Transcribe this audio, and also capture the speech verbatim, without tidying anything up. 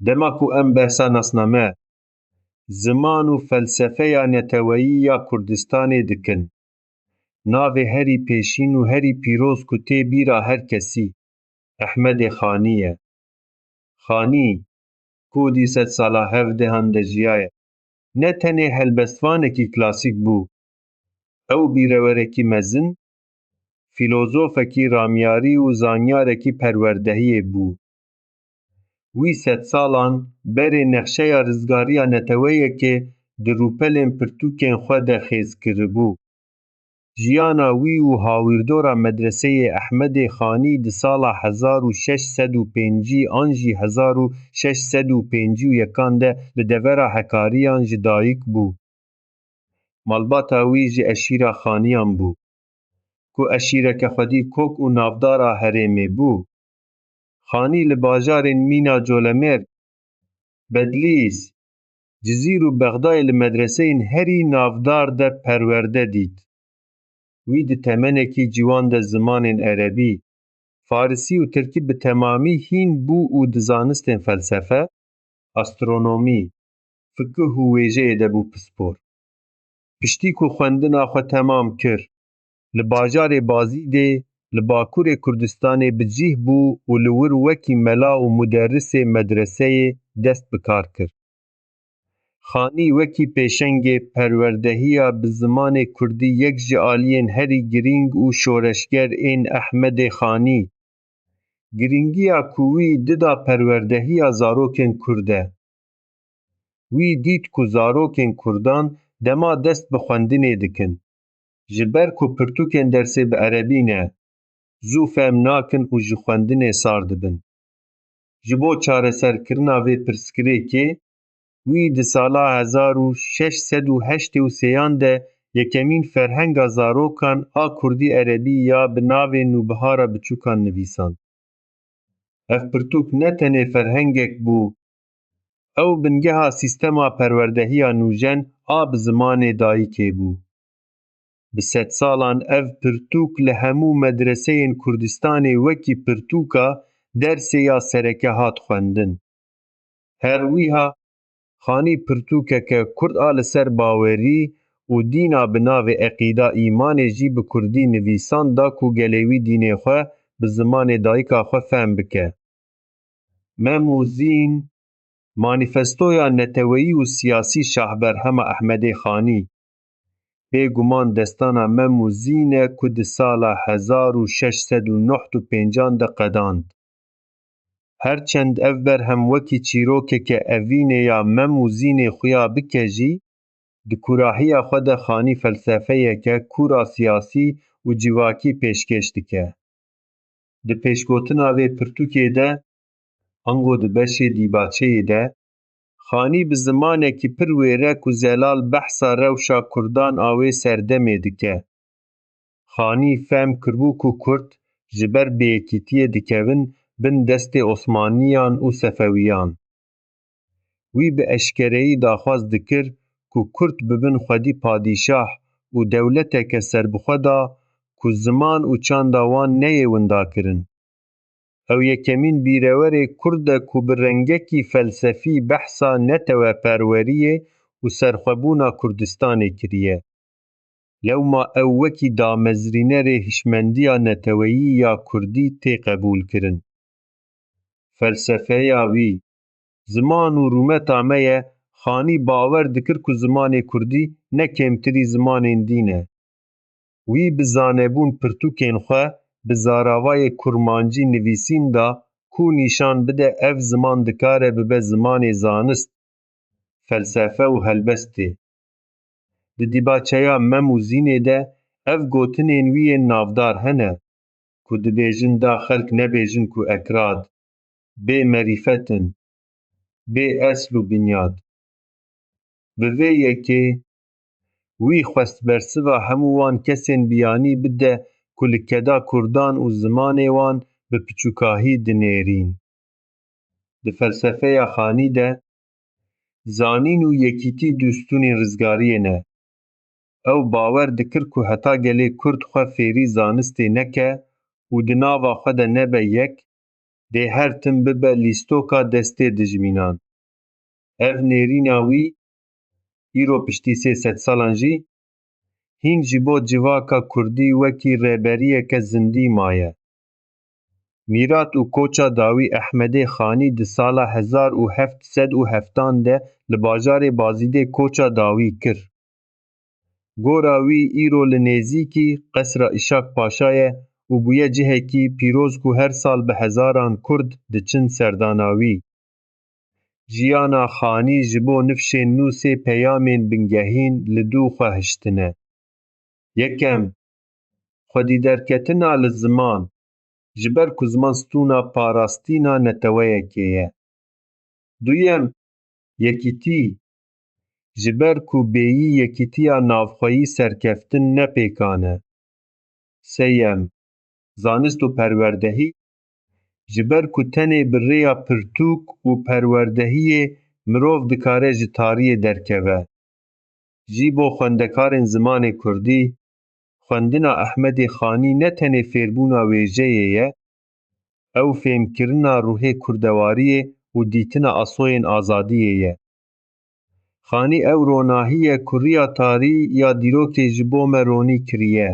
Dema ku em behsa nasname, ziman û felsefeya neteweyî ya Kurdistanê dikin, navê herî pêşîn û herî pîroz ku tê bîra her kesî, Ehmedê Xanî ye. Xanî, ku dî sedsala hevdehan de jiyaye, ne tenê helbestvanekî klasîk bû, ew bîrewerekî mezin, fîlozofekî ramyarî û zanyarekî perwerdehiyê bû. Wî sedsalan berê nexşeya rizgariya neteweyekê di rûpelên pirtûkên xwe de xêz kiribû. Jiyana wî û hawîrdora medreseyê Ehmedê Xanî di sala hezar û şeş sed û pêncî an jî hezar û şeş sed û pêncî û yekan de li devera Hekariyan ji dayik bû. Malbata wî ji eşîra Xaniyan bû, ku eşîreke xwedî kok û navdar a herêmê bû. Xanî li bajarên mîna Colemêrg, Bedlîs, Cizîr û Bexdayê li medreseyên herî navdar de perwerde dît. Wî di temenekî ciwan de zimanên erebî, farisî û tirkî bi temamî hîn bû û di zanistên felsefe, astronomî, fikih û wêjeyê de bû pispor. Piştî ku xwendina xwe temam kir, li bajarê Bazîdê li bakurê Kurdistanê bi cih bû û li wir wekî mela û muderrisê medreseyê dest bi kar kir. Xanî wekî pêşengê perwerdehiya bi zimanê kurdî yek ji aliyên herî girîng û şoreşger ên Ehmedê Xanî, girîngiya ku wî dida perwerdehiya zarokên kurd e. Wî dît ku zarokên kurdan dema dest bi xwendinê dikin, ji ber ku pirtûkên dersê bi erebî ne, zû fehm nakin û ji xwendinê sar dibin. Ji bo çareserkirina vê pirsgirêkê, wî di sala hezar û şeş sed û heştê û sêyan de yekemîn ferhenga zarokan a kurdî-erebî ya bi navê Nûbihara Biçûkan nivîsand. Ev pirtûk ne tenê ferhengek bû, ew bingeha sîstema perwerdehiya nûjen a bi zimanê dayikê bû. Bi sedsalan ev pirtûk li hemû medreseyên Kurdistanê wekî pirtûka dersê ya sereke hat xwendin. Her wiha, Xanî pirtûkeke kurd a li ser bawerî û dîna bi navê Eqîda Îmanê jî bi kurdî nivîsand da ku gelê wî dînê xwe bi zimanê dayika xwe fehm bike. Mem û Zîn, manîfestoya neteweyî û siyasî Şahberhema Ehmedê Xanî, bêguman destana Mem û Zîn e ku di sala hezar û şeş sed û nod û pêncan de qedand. Her çend ev berhem wekî çîrokeke evînê ya Mem û Zînê xuya bike jî, di kûrahiya xwe de Xanî felsefeyeke kûr a siyasî û civakî pêşkêş dike. Di pêşgotina vê pirtûkê de, ango di beşê dîbaçeyê de, Xanî bi zimanekî pir wêrek û zelal behsa rewşa kurdan a wê serdemê dike. Xanî fehm kiribû ku kurd ji ber bêyekîtiyê dikevin bin destê Osmaniyan û Sefewiyan. Wî bi eşkereyî daxwaz dikir ku kurd bibin xwedî padîşah û dewleteke serbixwe da ku ziman û çanda wan neyê windakirin. Ew yekemîn bîrewerê kurd e ku bi rengekî felsefî behsa neteweperweriyê û serxwebûna Kurdistanê kiriye. Lewma ew wekî damezrînerê hişmendiya neteweyî ya kurdî tê qebûlkirin. Felsefeya wî, ziman û rûmeta me ye, Xanî bawer dikir ku zimanê kurdî ne kêmtirî zimanên dî ne. Wî bi zanebûn pirtûkên xwe bi zaravayê kurmancî nivîsîn da ku nîşan bide ev ziman dikare bibe zimanê zanist, felsefe û helbestê. Di dîbaçeya Mem û Zînê de ev gotinên wî yên navdar hene ku dibêjin da xelk nebêjin ku ekrad, bê merîfet in, bê esl û binyad. Bi vê yekê, wî xwest bersiva hemû wan kesên biyanî bide ku li keda kurdan û zimanê wan bi piçûkahî dinêrîn. Di felsefeya Xanî de, zanîn û yekîtî du stûnên rizgariyê ne. Ew bawer dikir ku heta gelê kurd xwe fêrî zanistê neke û di nava xwe de nebe yek, dê her tim bibe lîstoka destê dijmînan. Ev nêrîna wî, îro piştî sê sed salan jî, hîn ji bo civaka kurdî wekî rêberiyeke zindî maye. Mîrat û koça dawî Ehmedê Xanî di sala hezar û heft sed û heftan de li bajarê Bazîdê koça dawî kir. Gora wî îro li nêzîkî Qesra Îşak Paşa ye û bûye cihekî pîroz ku her sal bi hezaran Kurd diçin serdana wî. Jiyana Xanî ji bo nifşên nû sê peyamên bingehîn li dû xwe hiştine. Yekem, xwedîderketina li ziman, ji ber ku ziman stûna parastîna neteweyekê ye. Duyem, yekîtî, ji ber ku bêyî yekîtiya navxweyî serkeftin ne pêkan e. Sêyem, zanist û perwerdehî, ji ber ku tenê bi rêya pirtûk û perwerdehiyê mirov dikare ji tariyê derkeve. Jî bo xwendekarên zimanê kurdî, xwendina Ehmedê Xanî ne tenê fêrbûna wêjeyê ye, ew fêmkirina ruhê kurdewariyê û dîtina asoyên azadiyê ye. Xanî ew ronahî ye ku riya tarî ya dîrokê ji bo me ronî kiriye.